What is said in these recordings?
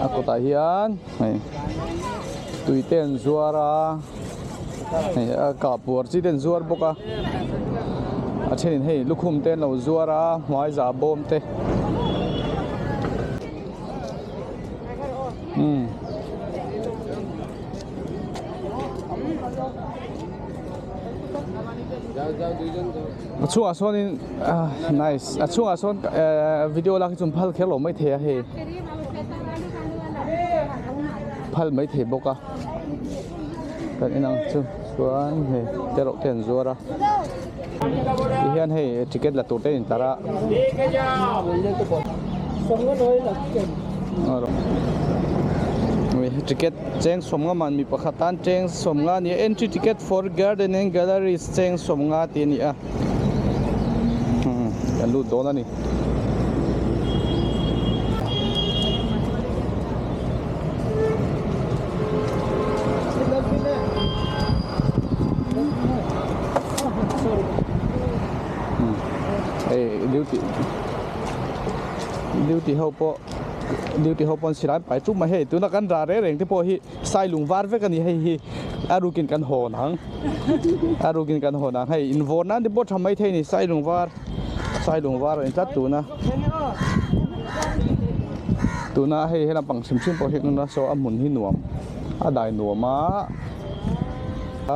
A kawtah hian hei tui te an zuar a hei a kah puar chi te an zuar bawk a a thenin hei lukhum te an lo zuar a hmai zah bawm te umm. A chhungah sawnin ah nice a chhungah sawn ehh video lak hi chu an phal kher lo maithei a hei phal maithei bawk a kan en ang chu chuan hei te rawh te an zuar a ti hian hei ticket la tur te an intar a. Ticket cheng sawmnga man mi pakhat tan cheng sawmnga a ni a entry ticket for garden and galleries cheng sawmnga tih a ni a umm kan lut dawn a ni. Hei duty duty ho pawh duty ho pawn silai pai ṭum a hei tuna kan rah reng reng te pawh hi sai lung var vek a ni hei hi a rukin kan hawn ang a rukin kan hawn ang hei invawn nan te pawh tha mai thei a ni sai lung var sai lung var a ni tlat tuna tuna hei he lampang hrim hrim pawh hi tuna saw a hmun hi nuam a dai nuam a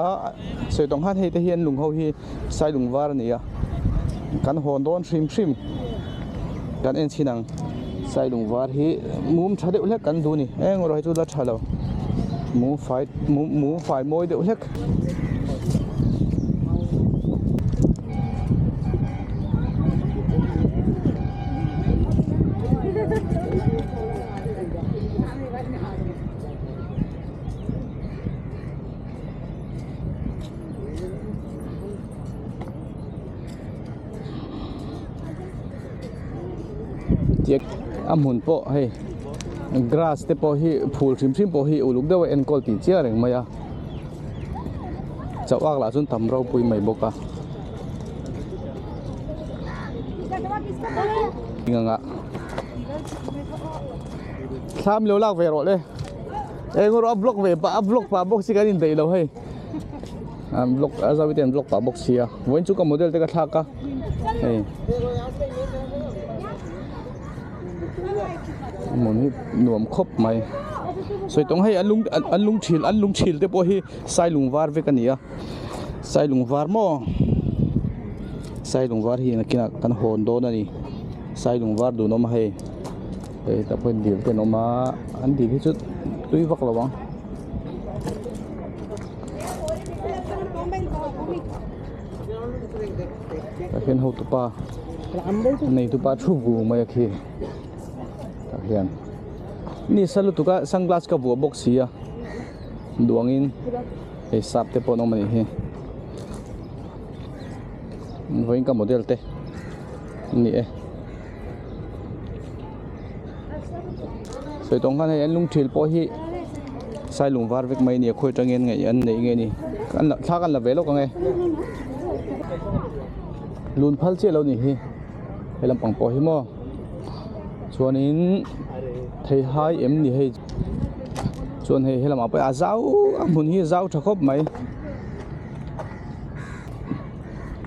a sawi tawng khan hei te hian lung ho hi sai lung var a ni a kan hawn dawn hrim hrim. Kan en chhin ang sailung var hi mum tha deuh hlek kan duh a ni eng erawh hi chu la tha lo mum fai mum fai mawi deuh hlek. A hmun pawh hei grass te pawh hi phul hrim hrim pawh hi uluk deuh a enkawl tih chiah reng mai a chauh ak lah chuan tam ropui mai bawk a eng thlam lo lak ve rawh le eng erawh a block ve pah a block pah bawk si kan indaih lo hei. An vlog a zawi te an vlog pah bawk sia vawiin chu ka model te ka thlak a hei hmun hi nuam khawp mai sawi tawng hei an lung an lung thil an lung thil te pawh hi sailung var vek a ni a sailung var maw sailung var hi nakinah kan hawn dawn a ni sailung var dun a awm a hei hei tah pawh hian dil te an awm a an dil hi chu tui vak lo ang. Tah hian hotupa neitupa thu vu mai a khi tah hian ni sa lutuk a sunglass ka vuah bawk si a duangin hei sap te pawh an awm a nih hi vawiin ka model te an ni e sawi tawng khan hei an lung thil pawh hi sailung var vek mai a ni a khawi atangin ngaih an neih nge ni an la thla kan la ve lawk ang e lun phal chiah lo ni hi he lampang pawh hi maw chuanin theihai em ni hei chuan hei he lamah pawh a zau a hmun hi a zau tha khawp mai.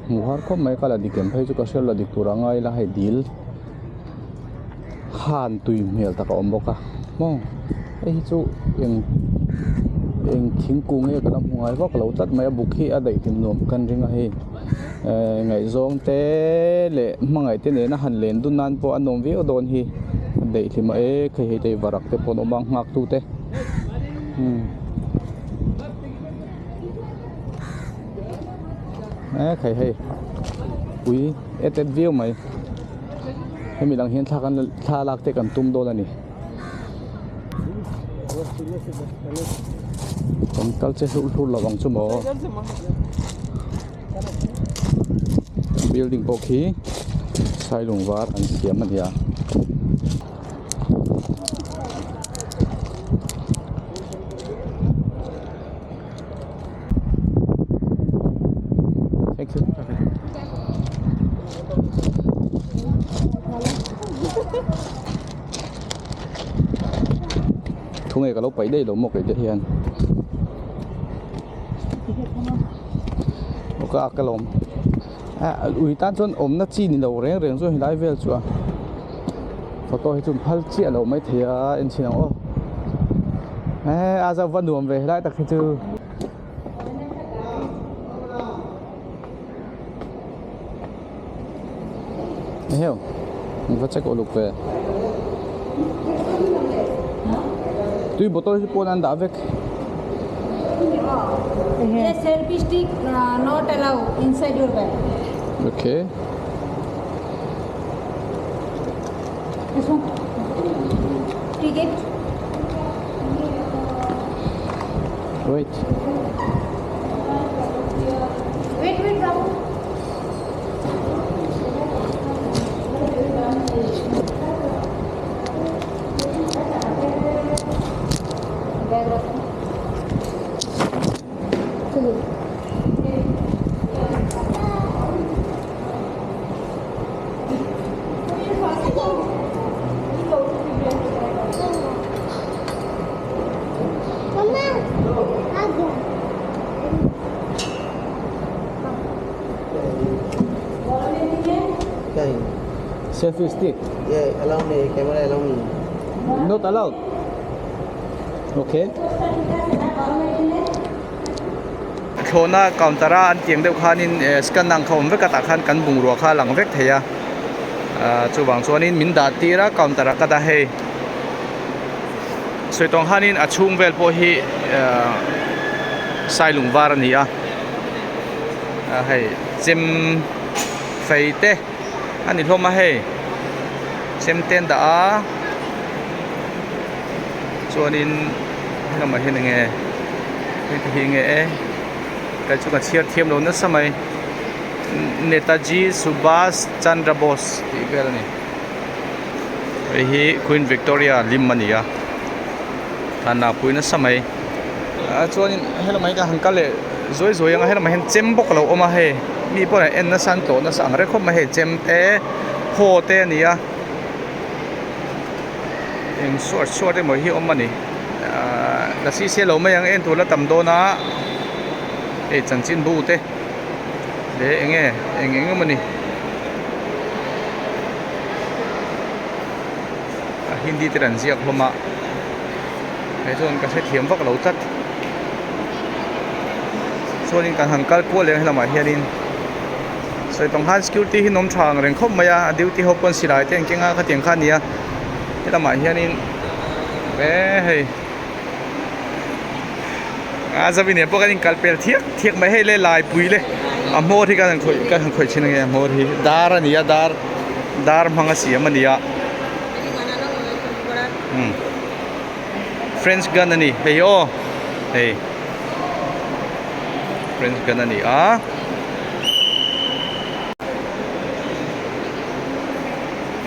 Hmuh har khawp mai ka la dik em phei chu ka hriat la dik tur a ngai ila hei dil han tui hmel tak a awm bawk a maw hei hi chu eng eng thingkung nge ka la hmu ngai vak lo tlat mai a buk hi a daih hlim nuam kan ring a hei ehh ngaihzawng te leh hmangaih te nena han len dun nan pawh a nuam viau dawn hi a daih hlim a e hei hei te varak te pawh an awm a nghak tu te umm. Hei hei ui et et viau mai hemi lang hian thla kan thla lak te kan tum dawn a ni kan kal che hlur hlur lo ang chu maw building pawh khi sailung var an siam a ni a. Thank you. Khawnge ka lo paih daih lo maw kei te hian aw ka ak alawm ah ui tan chuan awmna chi ni lo reng reng chu helai vel chu a photo hi chu phal chiah loh mai thei a en chhin ang aw eh a zau va nuam ve helai tak hi chu. Eheu va check uluk ve tui bottle hi pawn an dah vek. Selfie stick not allowed inside your bag. Okay. This one. Ticket. Wait. Wait, wait, Babu. Bag रखो चलो Selfie stick. Yeah, allow me, camera allow me. Not allowed. Okay. Thlawhna counter a an tiang deuh khanin scan ang kha awm vek a tah khan kan bungrua kha a lang vek thei a chuvang chuanin min dah tir a counter ah ka dah hei sawi tawng khanin a chhung vel pawh hi sailung var a ni a hei chem fei te a ni hlawm a hei chem te an dah a chuanin helamah hian enge hei te hi enge e kai chu ka chhiar thiam lo nasa mai Netaji Subhas Chandra Bose tih vel a ni hei hi Queen Victoria lim a ni a thlan pui nasa mai ah chuanin helamah hian ka han kal leh zuai zuai ang a helamah hian chem bawk a lo awm a hei mi pawh an en nasa an tlawh nasa ang reng khawp mai hei chem te haw te a ni a. Eng suar suar emaw hi awm a ni ahh la sise lo mai ang en tur la tam dawn a hei chanchin bu te leh eng nge eng eng emaw ni a hindi te an ziak hlawm a hei chuan ka hrethiam vak lo tlat chuanin kan han kal kual leh ang helamah hianin. Sawi tawng khan security hi an awm tha ang reng khawp mai a a duty ho pawn silai te an keng a khatiang kha a ni a helamah hianin eee hei a zavi nen pawh kan inkal pel thiak thiak mai hei le laipui le a hmawr hi kan han khawih kan han khawih thin ange a hmawr hi dar a ni a dar dar hmang a siam a ni a umm french gun a ni hei aw hei. French gun a ni a.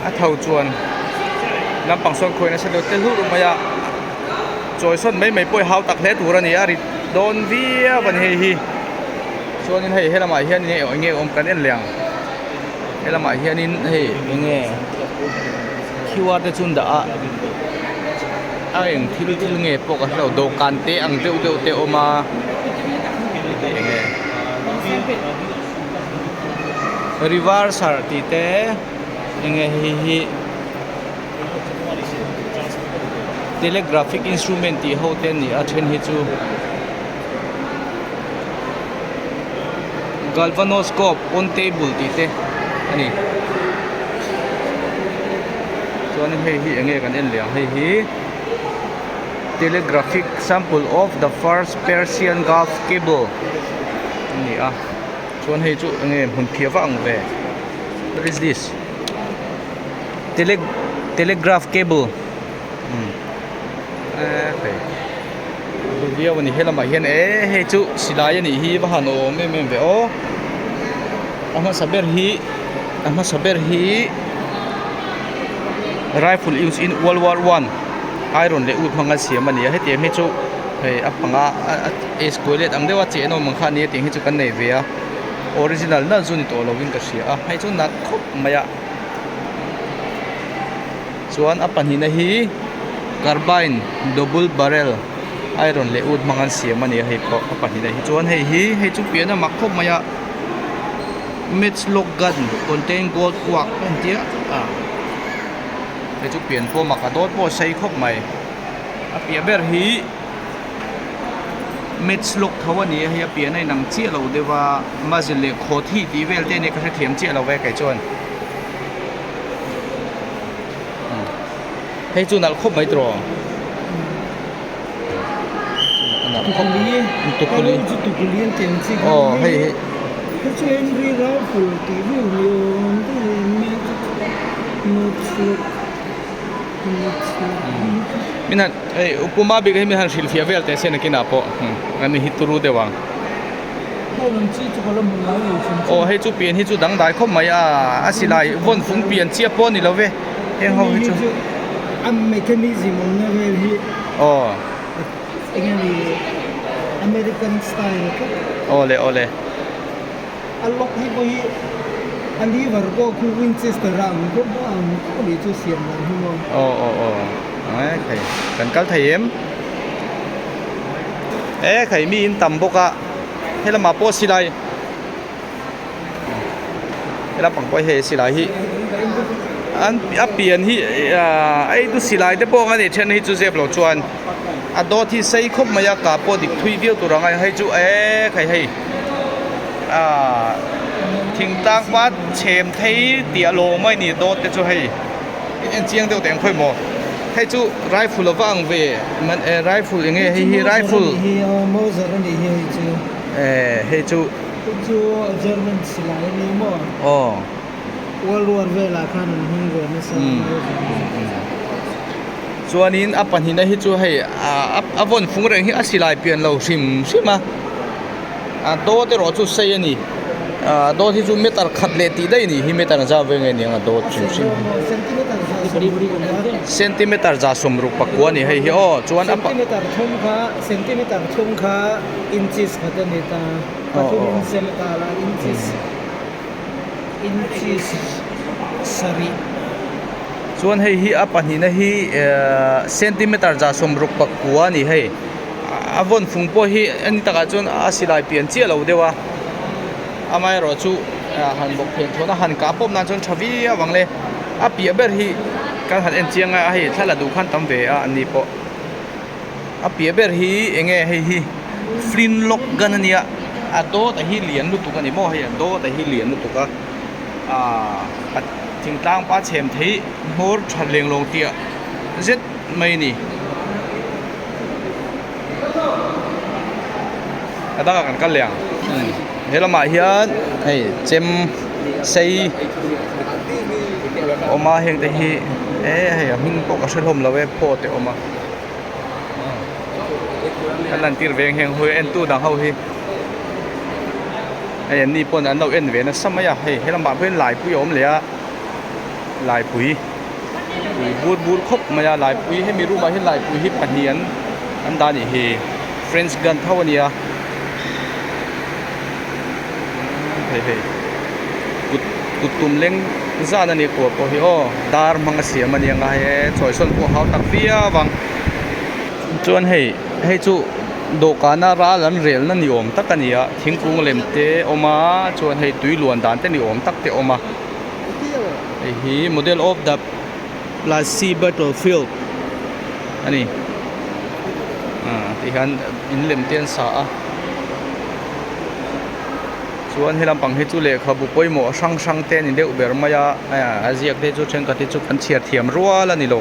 A tho chuan lampang sawn khawi nasa deuh tel hluh mai a chawi sawn mai mai pawh hi hau tak hle tur a ni a rit dawn viau a ni hei hi chuanin hei helamah hian eng nge awm kan en leh ang helamah hianin hei eng nge QR te chu an dah a a eng thil thil nge pawh ka hrelo dawhkan te ang deuh deuh te a awm a eng nge reverser tih te eng nge hei hi telegraphic instrument tih ho te a ni a then hi chu galvanoscope on table tih te a ni chuan hei hi eng nge kan en leh ang hei hi telegraphic sample of the first Persian Gulf cable a ni a chuan hei chu eng nge hmun phiah vak ang ve what is this tele telegraph cable umm eee hei. Viau a ni helamah hian eh hei chu silai a nih hi va han awm em em ve aw a hmasa ber hi a hmasa ber hi rifle use in world war one iron leh wood hmanga siam a ni a hetiang hi chu hei a panga a square ang deuha cheh nawm ang kha a ni a tiang hi chu kan nei ve a original nalh chu ni tawh lovin ka hria a hei chu nalh khawp mai a chuan a pahnihna hi. Carbine double barrel iron leh wood hmang an siam a ni a hei pawh a pahnih hi chuan hei hi hei chu pian a mak khawp mai a matchlock gun contain gold kuak a intia ah hei chu pian pawh mak a dawt pawh a sei khawp mai a piah ber hi matchlock tho a ni a hei a pian a inang chiah lo deuh a muzzle leh khawt hi tih vel te ania ka hrethiam chiah lo ve kei chuan. Hei chu nalh khawp mai tawh Tukuli tukuli an tih ang chi kha aw hei hei chu Henry Rifle tih vel ni awm deuh min han hei upuma bik hi min han hrilhfiah vel teh se nakinah pawh ani hi turu deuh ang. Aw hei chu pian hi chu dangdai khawp mai a a silai vawn fung pian chiah pawh a ni lo ve heng ho hi chu a mechanism awmna vel hi aw eng nge ni American style tlat aw le aw le a lock hi pawh hi a lever pawh khu Winchester a ang khawp a ang khawp a nih chu siam dan hi maw aw aw aw e khai kan kal thei em e khai mi in tam bawk a. Helamah pawh silai helam pang pawh hei silai hi an a pian hi aah ei tu silai te pawh ang a ni then hi chu zep lo chuan a dawt hi sei khawp mai a kah pawh dik thui viau tur ang a hei chu eee khai hei aah thingtlang pa chhem thei tih a lawm mai a ni dawt te chu hei en chiang deuh teh ang khawi maw hei chu rifle a va ang ve man eh rifle eng nge hei hi rifle eh hei chu hei chu German silai a ni maw aw World War velah khan an hmang ve nasa chuanin a pahnihna hi chu hei a vawn fung reng hi a silai pian lo hrim hrim a a dawt erawh chu sei a ni ah dawt hi chu meter khat leh tih daih a nih hi meter zau ve nge niang a dawt hrim hrim hi centimeter za sawmruk pakua a ni hei hi aw chuan a centimeter thum kha centimeter thum kha inches khat a ni ta pathum in sem ta la inches inches sarih chuan hei hi a pahnihna hi ehh centimeter za sawmruk pakua a ni hei. A vawn fung pawh hi a ni takah chuan a silai pian chiah lo deuh a amaherawh chu han bawk phen thawn a han kah pawp nan chuan tha viau ang le a piah ber hi kan han en chiang a hei thla la duh khan tam ve a an ni pawh a piah ber hi eng nge hei hi flint lock gun a nia a dawt a hi lian lutuk a ni maw hei a dawt a hi lian lutuk a aaa thingtlang pa chhem theih hmawr tha lenglawng tih zet mai a ni. A dangah kan kal leh ang he lamah hian hei chem sei a awm a heng te hi e hei a hming pawh ka hre hlawm lo e phaw te a awm a kan lan tir ve ang heng hawi en tu dang ho hi hei an ni pawn an lo en ve nasa mai a hei he lamah pawh hian laipui a awm leh a laipui. Pui bur bur khawp mai a laipui hemi room ah hian laipui hi pahnih an an dah a nih hi french gun tho a nia hei hei kut kut tum leng zan a ni kua pawh hi aw dar hmang a siam a ni ang a hei chawi sawn pawh a hau tak viau ang chuan hei hei chu dawhkana ral an relna ni awm tak a ni a thingkung lem te a awm a chuan hei tui luan dan te ni awm tak te a awm a. Hei hi model of the Plassey battlefield a ni ah ti hian in lem te an sa a chuan he lampang hi chu lehkhabu pawimawh hrang hrang te a ni deuh ber mai a a ziak te chu thenkhat hi chu kan chhiar thiam rual a ni lo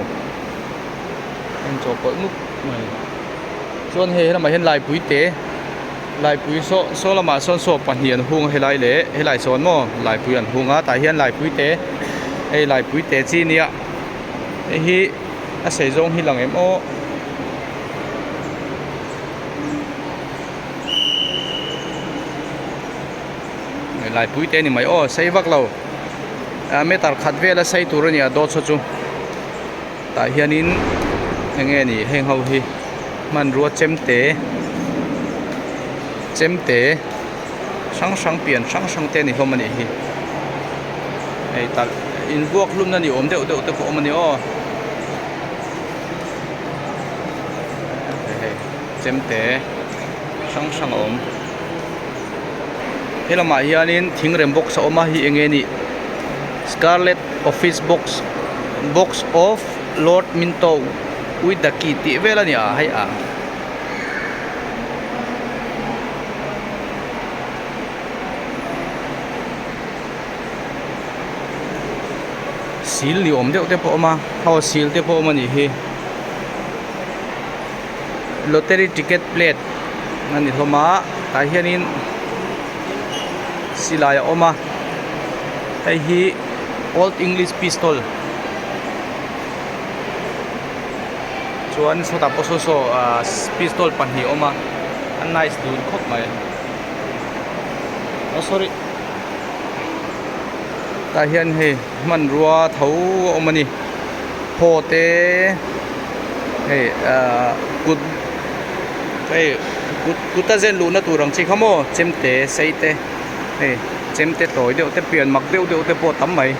a inchawhpawlh nuk mai chuan hei helamah hian laipui te. Laipui saw saw lamah sawn saw pahnih an hung a helai leh helai sawn maw laipui an hung a tah hian laipui te hei laipui te chi nia hei hi a sei zawng hi lang em aw laipui te a ni mai aw sei vak lo ah meter khat vel a sei tur a ni a dawt saw chu tah hianin eng nge ni heng ho hi hmanrua chemte chemte hrang hrang pian hrang hrang te a ni hlawm a nih hi hei talh invuak hlumna ni awm deuh deuh te pawh a awm a ni aw. Chemte hrang hrang a awm. He lamah hianin thingrem box a awm a hi eng nge nih scarlet office box box of lord minto with the key tih vel a ni a hei a. Sil ni awm deuh te pawh a awm a aw sil te pawh a awm a nih hi lottery ticket plate a ni hlawm a tah hianin silai a awm a hei hi old english pistol chuan sawtah pawh saw saw ahh pistol pahnih a awm a a nice dun khawp mai oh sorry tah hian hei hmanrua tho a awm a ni phaw te hei ahh kut hei kut kut a zen luhna tur ang chi kha maw chemte sei te hei chemte tawi deuh te pian mak deuh deuh te pawh a tam mai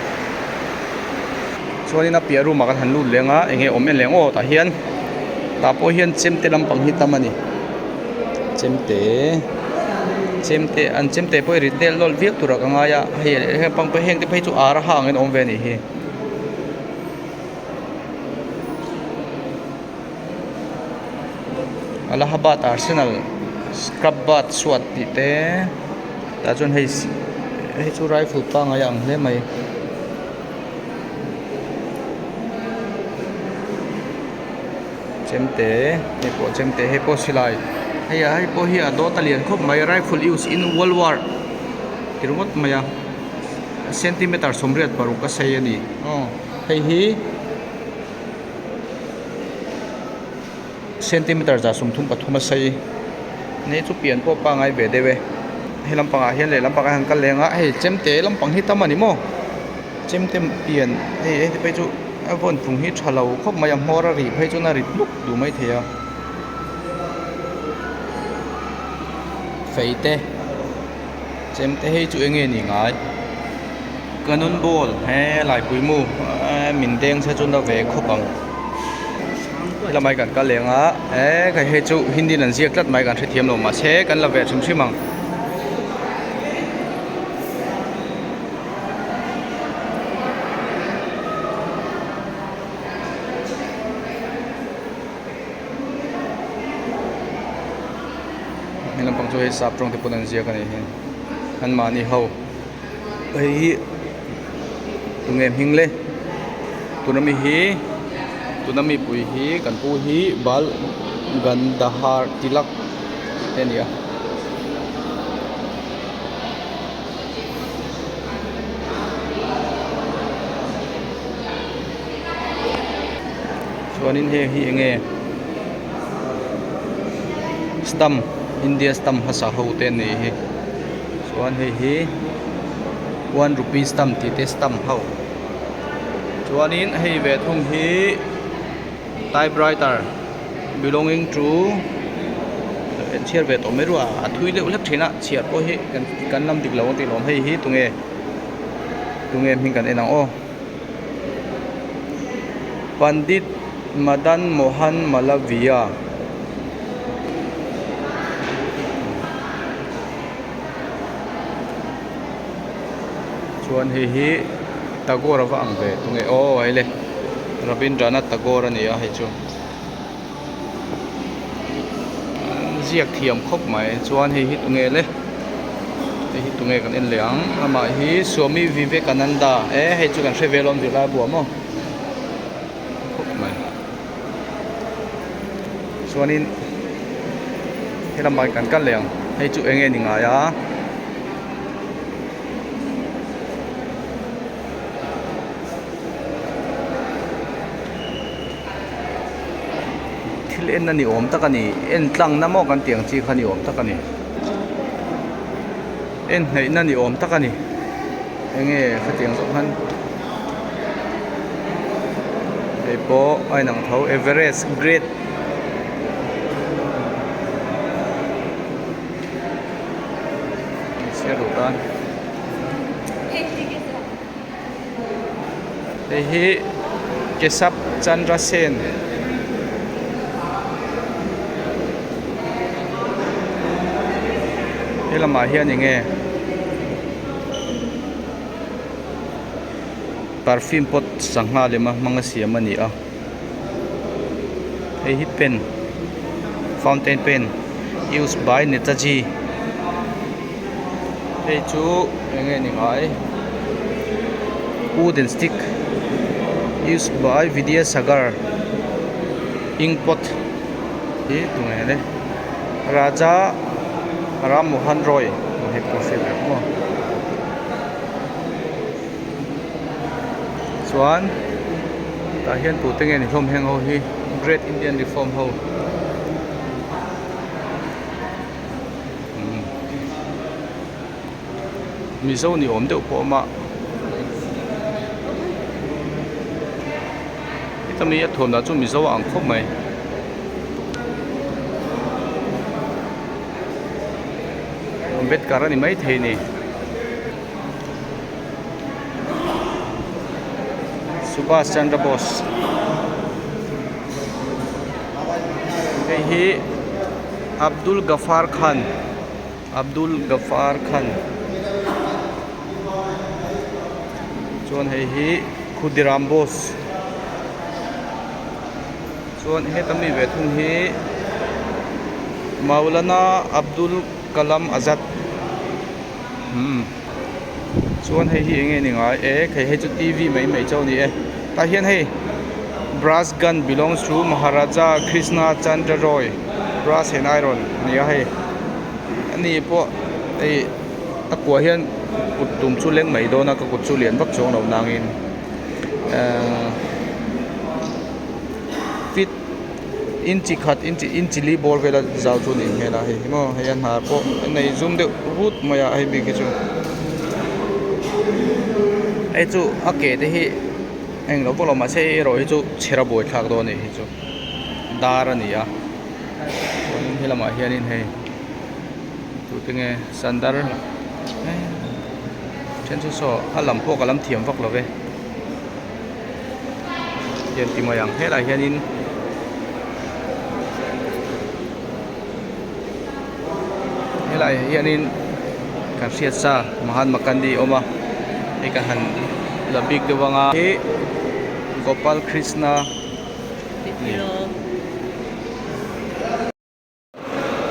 chuanin a piah room ah kan han lut leng a eng nge awm en leng aw tah hian tah pawh hian chemte lampang hi tam a ni chemte chemte an chemte pawh hi rit vel lawlh viau turah ka ngai a hei heng pang pawh heng te phei chu ar a ha angin a awm ve a nih hi. Allahabad Arsenal scrub bat suat tih te tah chuan hei hei chu rifle pangngai a ang hle mai. Chemte hei pawh chemte hei pawh silai hei a hei pawh hi a dawt a lian khawp mai rifle use in world war ti ringawt mai a centimeter 86 a sei a ni aw hei hi. Centimeter 133 a sei nei chu pian pawh pangai ve deuh e he lampangah hian leh lampangah hian an kal leng a hei chemte lampang hi tam a ni maw chemte pian hei heti phei chu a vawn tlung hi tha lo khawp mai a hmawr a rih phei chuan a rit hluk duh maithei a fei te chemte hei chu eng nge ni ngai. Cannon ball he laipui mu eee min deng se chu na ve khawp ang helamah hi kan kal leng a eee hei hei chu hindi in an ziak tlat mai kan hrethiam lo mahse kan la ve hrim hrim ang. He lampang chu hei sap tawng te pawn an ziak a nih hi anmahni ho. Hei hi tunge hming le tuna mi hi tuna mipui hi kan pu hi bal gandahar tilak te a ni a. Chuanin heng hi enge stamp India stamp hmasa ho te an nih hi. Chuan hei hi one rupee stamp tih te stamp ho chuanin hei ve thung hi typewriter belonging to en chhiar ve tawh mai rua a thui deuh hlek thin a chhiar pawh hi kan lam dik lo ang tih lawm hei hi tunge tunge hming kan en ang aw Pandit Madan Mohan Malaviya. Chuan hei hi Tagore ava ang ve tunge aw hei le Rabindranath Tagore a ni a hei chu ziak thiam khawp mai chuan hei hi tunge le hei hi tunge kan en leh ang amah hi Swami Vivekananda e hei chu kan hre ve alawm zirlai buah maw khawp mai. Chuanin he lamah hian kan kal leh ang hei chu eng nge ni ngai a thil en a ni awm tak a ni en tlang na maw kan tih ang chi kha ni awm tak a ni en hnaih na ni awm tak a ni eng nge khatiang zawk khan. Hei pawh a inang tho Everest great chhiar duh tan hei hi Keshav Chandra Sen. He lamah hian eng nge perfume pot sangha lema hmanga siam a ni a hei hi pen fountain pen use by Netaji hei chu eng nge ni ngai wooden stick use by Vidyasagar ink pot hi tunge le Raja Ram Mohan Roy hei pawh hriat ve maw chuan tah hian tute nge ni hlawm heng ho hi Great Indian Reform ho Mizo ni awm deuh pawh a awm a heta mi a thuam dan chu Mizo a ang khawp mai. Ambedkar a ni maithei a ni. Subhas Chandra Bose hei hi Abdul Ghaffar Khan Abdul Ghaffar Khan chuan hei hi Khudiram Bose chuan heta mi ve thung hi Maulana Abdul Kalam Azad umm chuan hei hi eng nge ni ngai e hei hei chu t v mai mai chauh a ni e tah hian hei brass gun belongs to Maharaja Krishna Chandra Roy brass and iron a ni a hei ani pawh hei a kuah hian kut tum chu leng mai dawn a ka kut chu lian vak chuang lo nangin ehh fit inchi khat inchi inchi li bawr vel a zau chu a nih hmel a hei hi maw hei a hnar pawh a nei zum deuh rut mai a hei bik hi chu hei chu a ke te hi englo pawh lo mahse hei erawh hi chu chher a buai thlak dawn a nih hi chu dar a ni a chuanin helamah hianin hei tute nge sandar then chu saw a lam pawh ka lam thiam vak lo ve. Hian ti mai ang helai hianin helai hianin kan hriat sa Mahatma Gandhi a awm a hei ka han la bik deuh ang a hi Gopal Krishna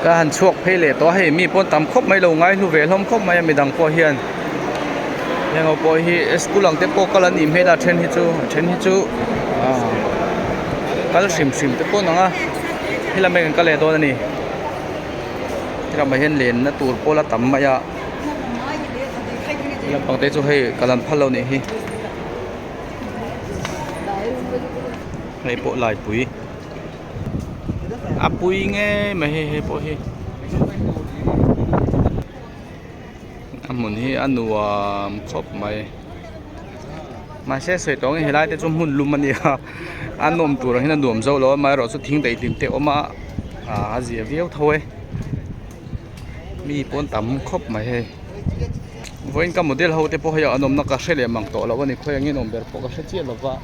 Ka han chhuak phei leh tawh a hei mi pawn tam khawp mai lo ngai hlu ve hlawm khawp mai a midang pawh hian heng ho pawh hi school ang te pawh kal an nih hmel a then hi chu a then hi chu ah kal hrim hrim te pawh an ang a helam hi kan kal leh dawn a ni helamah hian lenna tur pawh la tam mai a lampang te chu hei kal an phal lo nih hi hei pawh laipui. A pui ngei mai hei hei pawh hi a hmun hi a nuam khawp mai mahse sawi tawng hi helai te chu hmun lum a ni a a nawm tur ang hian a nuam zo lo a amaherawh chu thing daih hlim te a awm a ah a zia viau tho e mi pawn tam khawp mai hei vawiin ka model ho te pawh hei an awmna ka hre leh mang tawh lo a ni khawi angin awm ber pawh ka hre chiah lo va.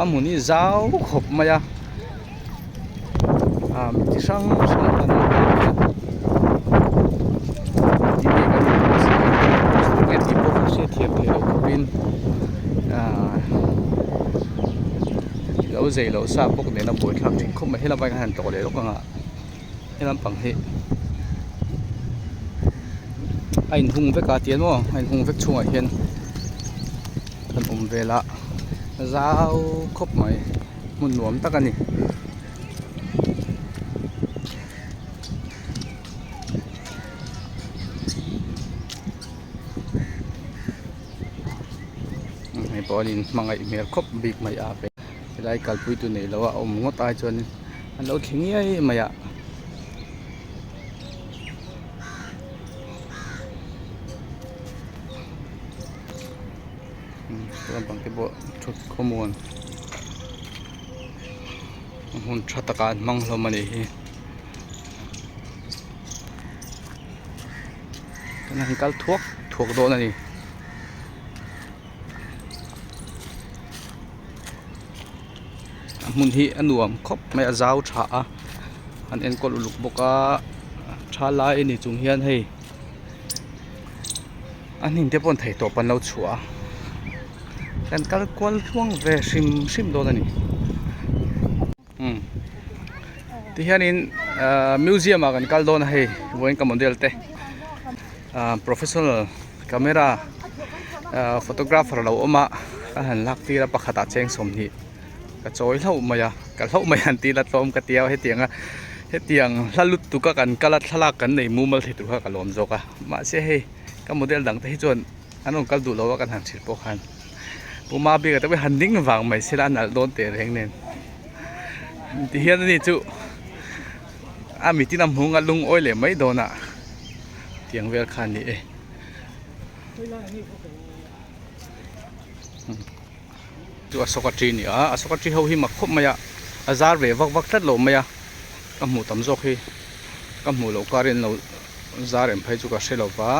A hmun hi zau khawp mai a ah mi chi hrang hrang an awm bawk a tinge kan nge tih pawh ka hriatthiam theih loh khawpin ah lo zei loh sa bawk nen a buaithlak thin khawp mai helai ah hian han tlawh leh lawk ang a he lampang hi a inhung vek a tiang maw a inhung vek chhungah hian. Kan awm vel a zau khawp mai hmun nuam tak a ni. Hei pawh an in hmangaih hmel khawp bik mai a helai kalpui tu neih loh a awm ngawt ai chuan an lo thli ngiai mai a. Lampang te pawh thut khawmuan hmun tha takah an hmang hlawm a nih hi kan han kal thuak thuak dawn a ni. A hmun hi a nuam khawp mai a zau tha a an enkawl uluk bawk a tha lai a ni chung hian hei. A hnim te pawh an thei tawp an lo chhuah a kan kal kual tluang ve hrim hrim dawn a ni umm tihianin ahh museum ah kan kal dawn a hei vawiin ka model te ahh professional camera ahh photographer a lo awm a ka han lak tir a pakhat ah cheng 20 ka chawi hlauh mai a ka hlauh mai an tih la tlawm ka tia hetiang a hetiang hla lutuk a kan kal a thlalak kan nei mumal thei tur kha ka lawm zawk a mahse hei ka model dang te hi chuan an rawn kal duh lo a kan han hrilh pawh khan pu mabika te pawh hi han ding vang mai sela a nalh dawn teh reng nen tihian ani chu a mitin a hmung a lungawi leh mai dawn a tiang vel kha a ni e. Chu Ashoka tree a ni a, Ashoka tree ho hi mak khawp mai a, a zar ve vak vak tlat lo mai a, ka hmuh tam zawk hi ka hmuh loh karin lo zar em phei chu ka hre lo va.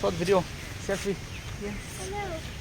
Short video, selfie. Yes.